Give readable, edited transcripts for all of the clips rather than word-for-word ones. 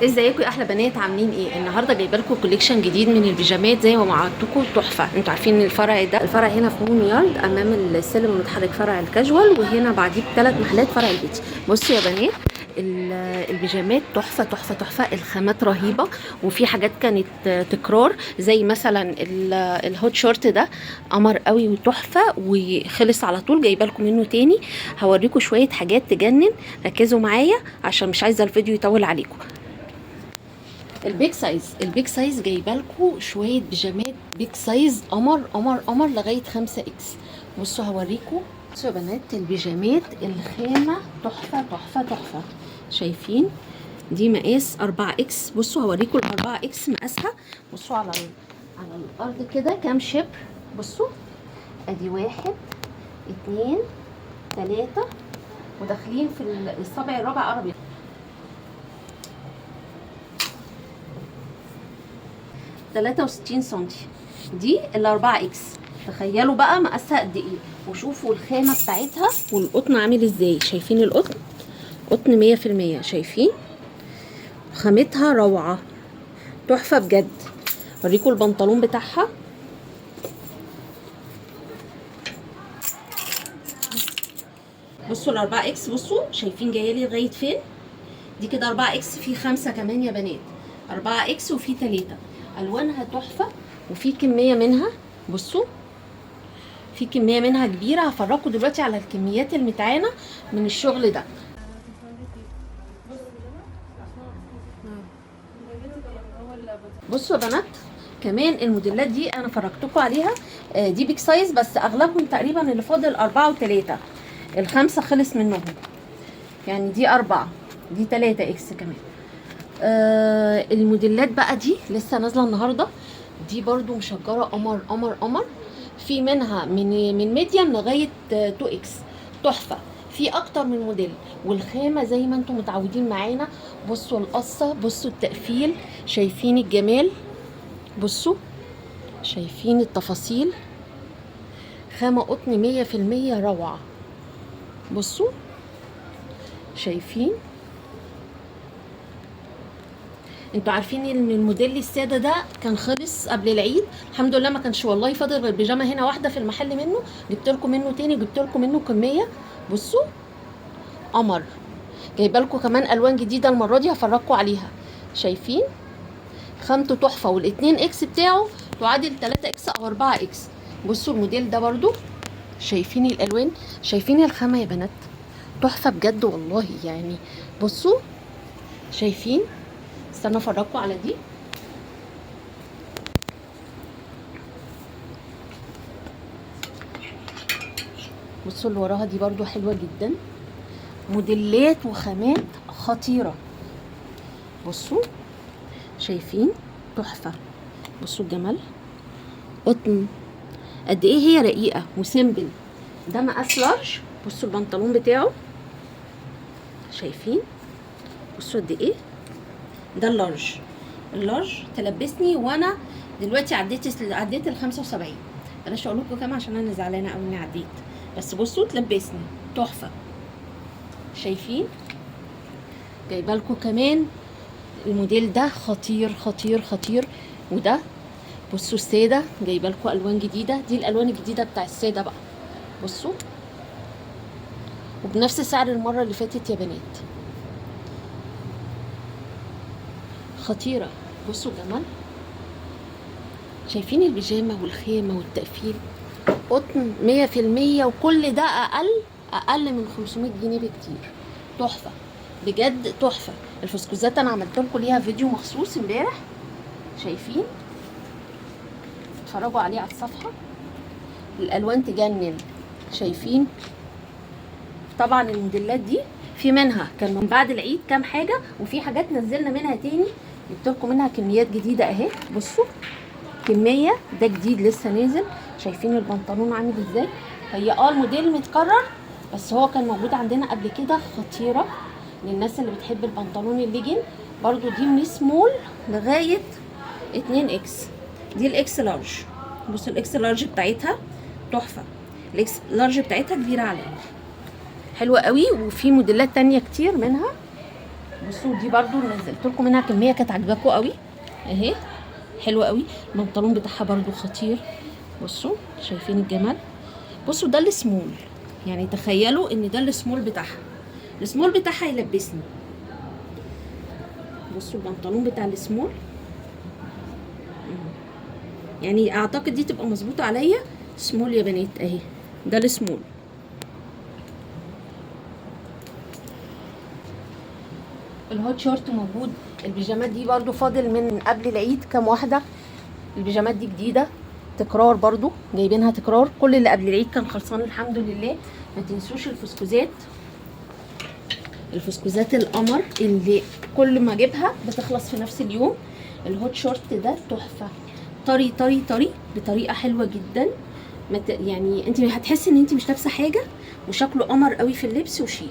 ازيكم يا احلى بنات، عاملين ايه؟ النهارده جايبه لكم collection جديد من البيجامات زي ما وعدتكم، تحفة. انتوا عارفين ان الفرع ده، الفرع هنا في مون يارد امام السلم المتحرك فرع الكاجوال، وهنا بعديه بثلاث محلات فرع البيتي. بصوا يا بنات، البيجامات تحفة تحفة تحفة، الخامات رهيبة، وفي حاجات كانت تكرار زي مثلا ال hot short ده قمر قوي وتحفه وخلص على طول، جايبه لكم منه تاني. هوريكم شوية حاجات تجنن، ركزوا معايا عشان مش عايزه الفيديو يطول عليكم. ال big size، ال big size جايبه لكم شوية بيجامات big size قمر قمر قمر لغاية 5 X. بصوا هوريكم. بصوا يا بنات، البيجامات الخامة تحفة تحفة تحفة، شايفين؟ دي مقاس 4 X. بصوا هوريكم ال 4 X مقاسها. بصوا على الارض كده كام شبر. بصوا ادي 1 2 3، وداخلين في الصابع الرابع قرب. 63 سنتي، دي ال 4 X. تخيلوا بقى مقاسها قد ايه، وشوفوا الخامة بتاعتها والقطن عامل ازاي. شايفين القطن؟ قطن 100%. شايفين خامتها؟ روعة تحفة بجد. اوريكم البنطلون بتاعها. بصوا ال 4 X، بصوا شايفين جاية لي لغاية فين؟ دي كده 4 X، في 5 كمان يا بنات، 4 X وفي 3. الوانها تحفة وفي كمية منها، بصوا في كمية منها كبيرة. هفرجكم دلوقتي على الكميات المتعانه من الشغل ده. بصوا يا بنات، كمان الموديلات دي انا فرجتكم عليها، دي big size، بس اغلبهم تقريبا اللي فاضل 4 و3، ال5 خلص منهم، يعني دي 4، دي 3 X كمان. الموديلات بقى دي لسه نازله النهارده، دي برضو مشجره قمر قمر قمر، في منها من medium لغاية 2 X، تحفة. في اكتر من موديل، والخامه زي ما انتم متعودين معانا. بصوا القصة، بصوا التقفيل، شايفين الجمال؟ بصوا شايفين التفاصيل؟ خامة قطن 100%، روعه. بصوا شايفين؟ انتوا عارفين ان الموديل السادة ده كان خلص قبل العيد، الحمد لله ما كانش والله فاضل غير بيجامه هنا واحدة في المحل منه، جبت لكم منه تاني، جبت لكم منه كمية. بصوا قمر، جايبه لكم كمان الوان جديدة المرة دي هفرجكم عليها. شايفين خامته تحفة، والاتنين X بتاعه تعادل 3 X او 4 X. بصوا الموديل ده برضو، شايفين الالوان؟ شايفين الخامة يا بنات؟ تحفة بجد والله. يعني بصوا شايفين؟ استنى افرجكم على دي. بصوا اللي وراها دي برضو حلوة جدا، موديلات وخامات خطيرة. بصوا شايفين؟ تحفة. بصوا الجمال، قطن قد ايه، هي رقيقة و simple. ده مقاس large. بصوا البنطلون بتاعه، شايفين؟ بصوا قد ايه ده ال large. ال large تلبسني وانا دلوقتي عديت ال 75، بلاش اقول لكم كام عشان انا زعلانة قوي اني عديت، بس بصوا تلبسني تحفة. شايفين؟ جايبه لكم كمان الموديل ده خطير خطير خطير. وده بصوا السادة، جايبه لكم الوان جديدة، دي الالوان الجديدة بتاع السادة بقى. بصوا وبنفس سعر المرة اللي فاتت يا بنات، خطيرة. بصوا جمال، شايفين البيجامه والخيمه والتقفيل؟ قطن 100%، وكل ده اقل من 500 جنيه بكتير. تحفة بجد تحفة. الفسكوزات انا عملت لكم ليها فيديو مخصوص امبارح، شايفين؟ اتفرجوا عليه على الصفحة، الالوان تجنن. شايفين؟ طبعا الموديلات دي في منها كان من بعد العيد كام حاجة، وفي حاجات نزلنا منها تاني، جبت لكم منها كميات جديدة اهي. بصوا كمية، ده جديد لسه نازل. شايفين البنطلون عامل ازاي؟ هي الموديل متكرر، بس هو كان موجود عندنا قبل كده. خطيرة للناس اللي بتحب البنطلون الليجن. برضو دي من small لغاية 2 X، دي ال X large. بصوا ال X large بتاعتها تحفة، ال X large بتاعتها كبيرة عليا، حلوة قوي. وفي موديلات تانية كتير منها. بصوا دي برضو نزلت لكم منها كمية كانت عاجباكم قوي اهي، حلوة قوي. البنطلون بتاعها برضو خطير. بصوا شايفين الجمال؟ بصوا ده السمول، يعني تخيلوا ان ده السمول بتاعها، السمول بتاعها يلبسني. بصوا البنطلون بتاع السمول، يعني اعتقد دي تبقى مظبوطة عليا سمول يا بنات اهي، ده السمول. ال hot short موجود. البيجامات دي برضو فاضل من قبل العيد كام واحدة، البيجامات دي جديدة تكرار برضو، جايبينها تكرار، كل اللي قبل العيد كان خلصان الحمد لله. ما تنسوش الفسكوزات، الفسكوزات القمر اللي كل ما اجيبها بتخلص في نفس اليوم. ال hot short ده تحفة، طري طري طري بطريقة حلوة جدا، يعني انت هتحسي ان انت مش لابسه حاجة، وشكله قمر قوي في اللبس وشيك.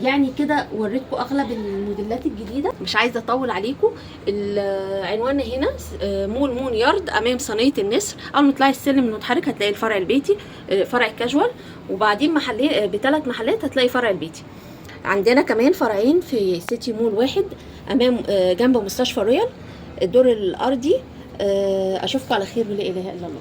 يعني كده وريتكم اغلب الموديلات الجديدة، مش عايزه اطول عليكم. العنوان هنا مول مون يارد امام صينية النسر، اول ما تطلعي السلم المتحرك هتلاقي الفرع البيتي، فرع الكاجوال، وبعدين محلين بثلاث محلات هتلاقي فرع البيتي. عندنا كمان فرعين في سيتي مول واحد امام جنب مستشفى رويال، الدور الارضي. اشوفكم على خير، ولا اله الا الله.